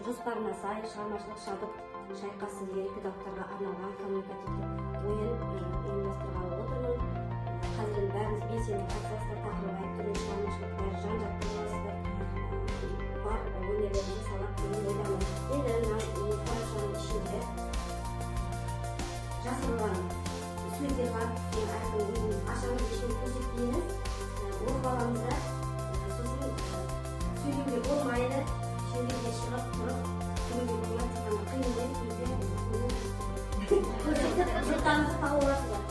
Жоспарына сай шығармашылық шабыт шайқасы деген педагогтарға арналған коммуникативті ойын ұйымдастырғалы отырмын. Қазір енді бәріңіз белсенді қатысасыздар, тақырып әртүрлі, шығармашылық бәрі жан-жақты боласыздар. Бар өнерлеріңізді салып деген ойдамын. Енді мына парақшаның ішінде жасырылған сөздер бар, соны әркім өзіміз ашамыз, ешкімге көрсетпейміз, оқып аламыз да, сосын сөйлеуге болмайды, шеңберге шығып тұрып сөйлеуге болмайды, тек қана қимылмен көзбен көрсетіп жұрттарыңызды тауып аласыздар.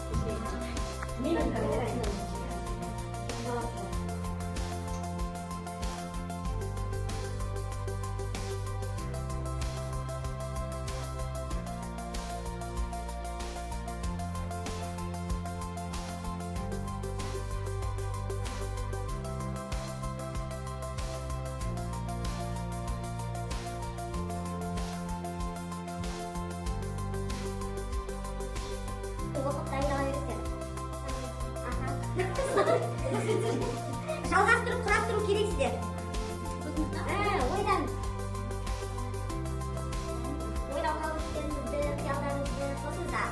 Мен аласыздар. Оқып дайындала бересіздер. Жалғастырып, құрастыру керексіздер. Ойдан. Ойлау қабілеттеріңізді, қиялдарыңызды қосыңыздар.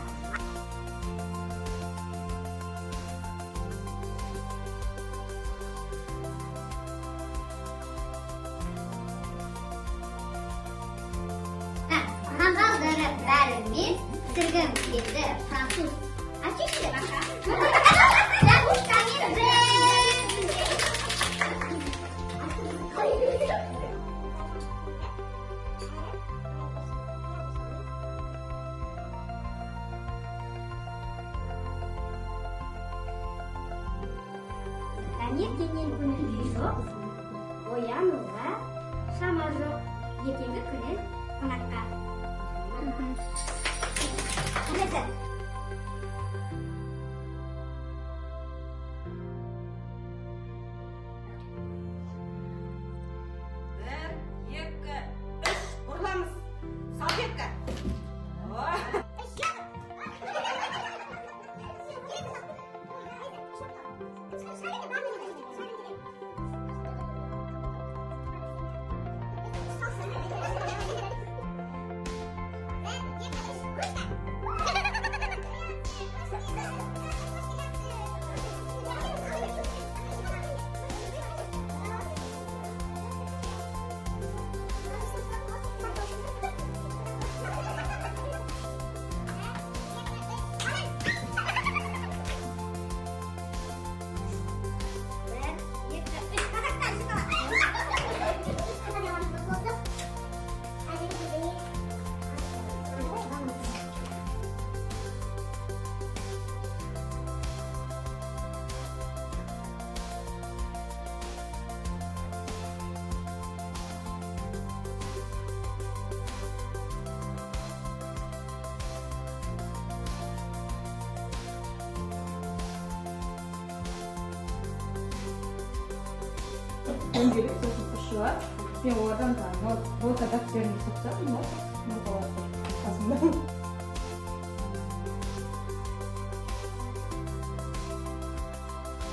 Таңғалдырып бәрімен пісіргім келді француз. Таңертеңнен көңіл күй жоқ, оянуға шама жоқ, ертеңгі күні қонаққа. Бір, екі, үш, бұрыламыз. Салфетка. Керек, сосын ұшылар. Мен олардан нота дәптерін сатсам, ноталар қасымда.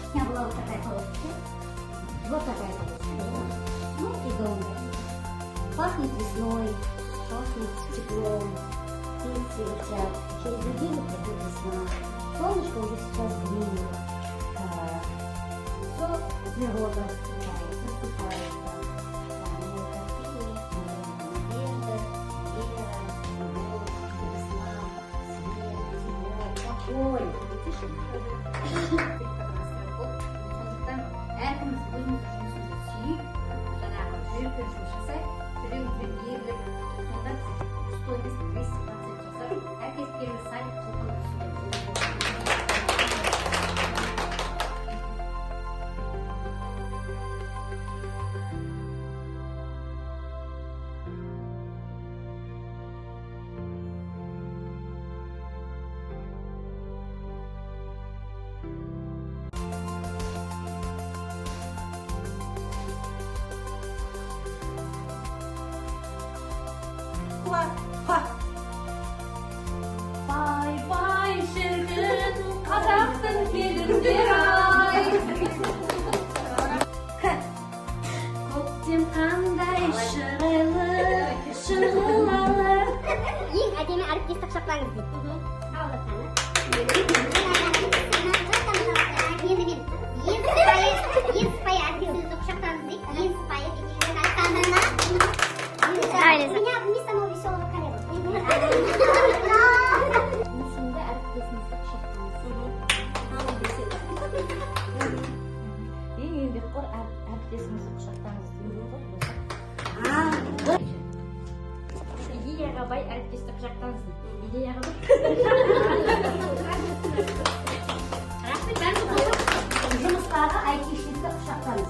У меня была вот такая полоска. Вот такая полоска была. Ну и дом. Пахнет весной, пахнет теплом. Птицы летят. Через неделю придет весна. Солнышко уже сейчас греет. Все природа расцветает, просыпается. Надежда, вера, любовь, весна, свет, тепло, покой. Сондықтан әркіміз өзіміздің жұмысымызды сүйіп, жаңағы жүрекпен жұмыс жасайық, жүрегімізбен беріліп, сонда біз 100 емес 200% жасап, әр кейіпкеріміз сай құлқынып өсуге. Бай-бай, шіркін. Әріптесіңізді құшақтаңыз деймін ғой болса. Идеяға бай әріптесті құшақтаңыз. Идеяға бай. Рахмет, бәріңіз. Жұмыстағы айтишникті құшақтаңыз.